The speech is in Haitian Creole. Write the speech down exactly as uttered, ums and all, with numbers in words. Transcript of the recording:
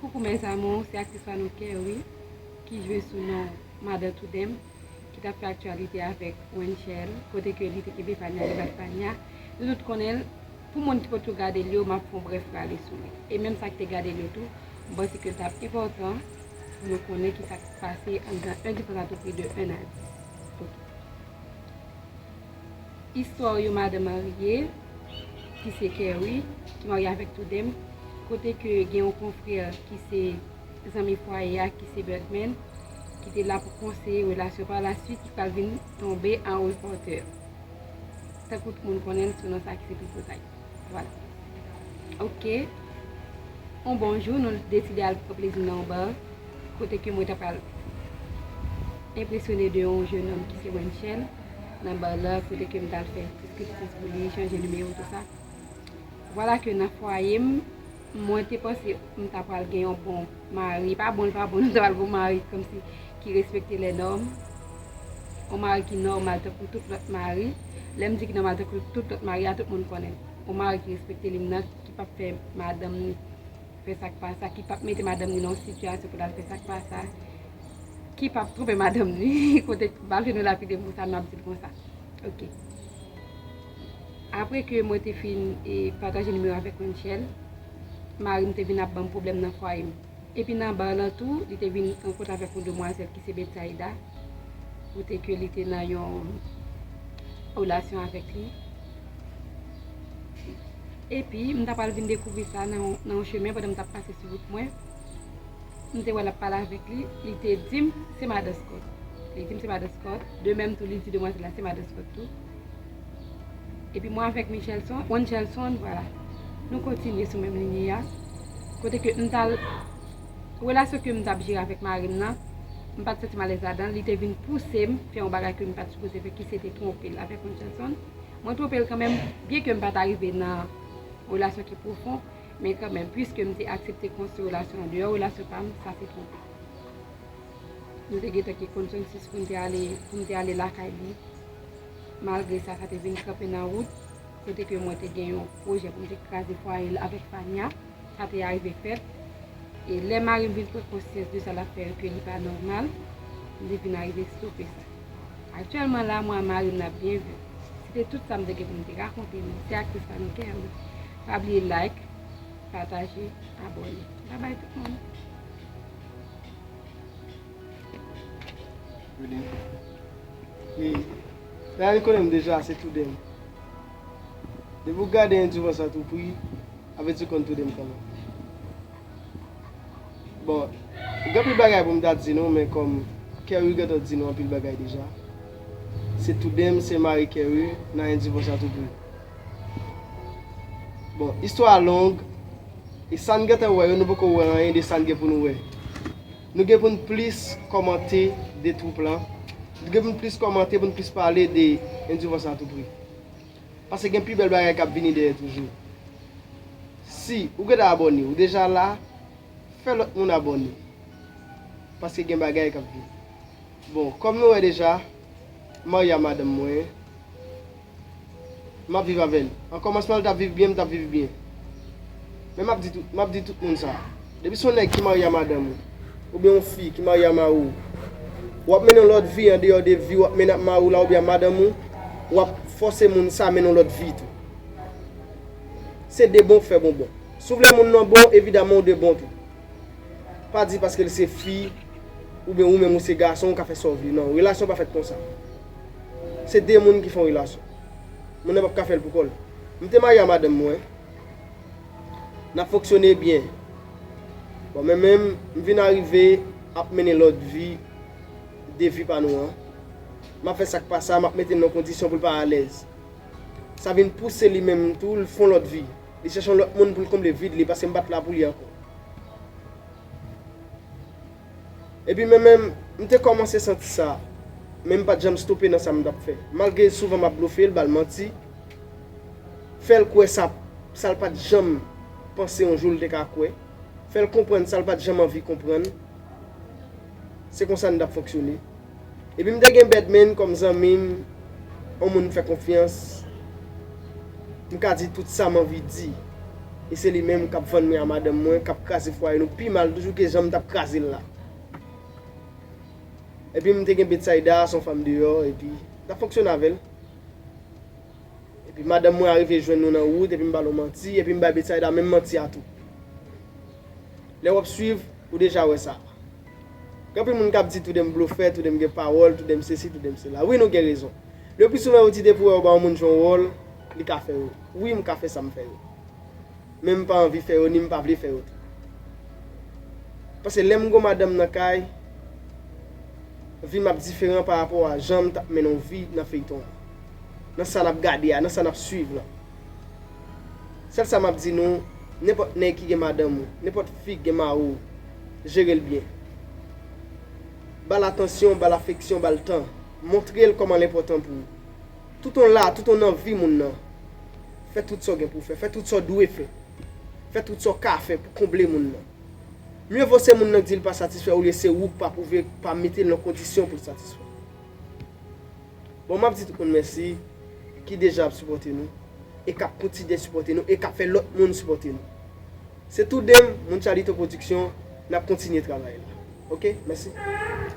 Coucou mes amours, se aktris pa nou Kerry ki jwe sou non Madan Toudem ki t ap fè aktyalite avèk Wenchel, kote ke li te kenbe Fania, li bat Fania. Nou tout konnen l. Pou moun ki potko gade l yo, m ap fè yon brèf rale sou li. E menm sa ki te gade l yo tou, m panse ke l t ap enpòtan pou nou konnen ki sa k pase anndan Un divorce à tout prix de un à dix. Ok. Istwa yon madanm marye, ki se Kerry, ki marye avèk Toudem, kote ke gen yon konfrè ki se zanmi fwaye a, ki se Birdman, ki te la pou konseye relasyon pa la swit, ki pral vin tonbe an repòtè. Tankou tout moun konnen l sou non sa ki se Tripotay. Vwala. Ok. Yon bon jou, nou deside al pran plezi nan yon bar, kote ke mwen ta pral enpresyone de yon jennonm ki se Wenchel nan bar la, kote ke m t al fè ti striptiz pou li, chanje nimewo, tou sa. Vwala ke nan fwaye m, mwen te panse m ta pral gen yon bon mari. Pa bon, l pa bon, m ta pral gen yon mari kòmsi ki respekte lè nòm. Yon mari ki nòmal tankou tout lòt mari. Lè m di ki nòmal tankou tout lòt mari, a tout moun konnen. Yon mari ki respekte li nan, ki p ap fè madanm ni fè sa k pa sa, ki p ap mete madanm ni nan yon sitiyasyon pou l al fè sa k pa sa, ki p ap twonpe madanm ni, kote m ap jwenn lapide pou sa, m ap di l konsa. Ok. Apre ke mwen te fin e, pataje nimewo avèk Wenchel, mari m te vin ap ban m pwoblèm nan fwaye m. Epi nan bar lan tou, li te vin rankontre avèk yon demwazèl ki se Bethsaida, kote ke li te nan yon relasyon avèk li. Epi, m ta pral vin dekouvri sa nan, nan yon chemen pandan m t ap pase sou wout mwen. M te wè l ap pale avèk li, li te di m se madan Scott. Li di m se madan Scott. De menm tou, li di demwazèl la se madan Scott tou. Epi mwen avèk Michelson, Wanchelson, vwala. Nou kontinye sou menm linye a. Kote ke m t al, relasyon ke m t ap jere avèk mari m nan, m pa t santi m alèz ladan l, li te vin pouse m fè yon bagay ke m pa t sipoze fè, ki se te twonpe l avèk Wanchelson. Mwen twonpe l kanmenm, byenke m pa t arive nan relasyon ki pwofon, men kanmenm, piske m te aksepte konstwi relasyon an deyò relasyon pa m, sa se twonpe. Nou te gentan gen konsansis pou n te ale, pou m te ale lakay li. Malgre sa, sa te vin kanpe nan wout, kote ke mwen te gen yon pwojè pou m te kraze fwaye l avèk Fania. Sa te arive fèt. E lè mari m vin pran konsyans de sa l ap fè yo, ke li pa nòmal, m te vin arive stope sa. Aktyèlman la, mwen ak mari m n ap byen viv. Se te tout sa m te gen pou m te rakonte nou. Se aktris pa nou Kerry. Pa bliye like, pataje, abòne. Babay tout moun. Wilin. Wi. Ryan konnen m deja, se Toudem. Depi w gade Un divorce à tout prix, avèti konn Toudem kanmenm. Bon, gen anpil bagay pou m ta di nou, men kòm Kerry gentan di nou anpil bagay deja. Se Toudem, se mari Kerry, nan Un divorce à tout prix. Bon, istwa a long, e sa n gentan wè yo, nou poko wè anyen de sa n gen pou nou wè. Nou gen pou n plis kòmante de twoup lan. Nou gen pou n plis kòmante, pou n plis pale de Un divorce à tout prix. Paske gen pi bèl bagay k ap vini dèyè toujou. Si ou gentan abòne, ou deja la, fè lòt moun abòne. Paske gen bagay k ap vini. Bon, kòm nou wè deja, m marye a madanm mwen. M ap viv avè l. An kòmansman, l t ap viv byen, m t ap viv byen. Men m ap di tout, m ap di tout moun sa. Depi se yon nèg ki marye a madanm ou, oubyen yon fi ki marye a mari w, w ap mennen yon lòt vi andeyò de vi w ap mennen ak mari w la oubyen ak madanm ou, w ap fòse moun sa mennen yon lòt vi tou. Se de bon k fè bonbon. Si w vle moun nan bon, evidaman w de bon tou. Pa di paske l se fi, oubyen ou menm ou se gason, ou ka fè sa w vle. Non, relasyon pa fèt konsa. Se de moun ki fè yon relasyon. Moun nan p ap ka fè l pou kò l. M te marye a madanm mwen. N ap fonksyone byen. Bon, men menm, m vin arive ap mennen lòt vi, de vi pa nou an. M ap fè sa k pa sa, m ap mete l nan kondisyon pou l pa alèz. Sa vin pouse li menm tou, l fè yon lòt vi. Li chèche yon lòt moun pou l konble vid li, paske m pa t la pou li ankò. Epi men menm, m te kòmanse santi sa, men m pa t janm stope nan sa m t ap fè. Malgre souvan m ap blofe l, ba l manti, fè l kwè sa, sa l pa t janm panse yon jou l te ka kwè, fè l konprann sa l pa t janm anvi konprann. Se konsa n t ap fonksyone. Epi m te gen Birdman kòm zanmi m, yon moun m fè konfyans. M ka di tout sa m anvi di. E se li menm k ap vann mwen a madanm mwen, k ap kraze fwaye nou pi mal toujou ke jan m t ap kraze l la. Epi m te gen Bethsaida, se yon fanm deyò, epi n t ap fonksyone avè l. Epi madanm mwen arive jwenn nou nan wout, epi m ba l yon manti, epi m bay Bethsaida menm manti a tou. Lè w ap swiv, ou deja wè sa. Gen anpil moun k ap di toude m blofè, toude m gen pawòl, toude m sesi, toude m sela. Wi, nou gen rezon. Le pli souvan yo di depi w wè yo ba yon moun jwe yon wòl, li ka fè yo. Wi, m ka fè sa m fè yo. Men m pa anvi fè yo, ni m pa vle fè yo tou. Paske lè m gon madanm nan kay, vi m ap diferan pa rapò a jan m t ap mennen yon vi nan feyton an. Nan sa n ap gade a, nan sa n ap swiv lan. Sèl sa m ap di nou, nenpòt nèg ki gen madanm ou, nenpòt fi ki gen mari w, jere l byen. Ba l atansyon, ba l afeksyon, ba l tan. Montre l kòman l enpòtan pou ou. Tout on la, tout on nan vi moun nan. Fè tout sa w gen pou w fè, fè tout sa w dwe fè. Fè tout sa w ka fè pou konble moun nan. Mye vo se moun nan k di l pa satisfè olye se ou k pa pwouve, pa mete l nan kondisyon pou l satisfè. Bon, m ap di tout moun mèsi ki deja ap sipòte nou e k ap kontinye sipòte nou e k ap fè lòt moun sipòte nou. Se tou de m, moun Chalito Production, n ap kontinye travay la. Oke, mèsi.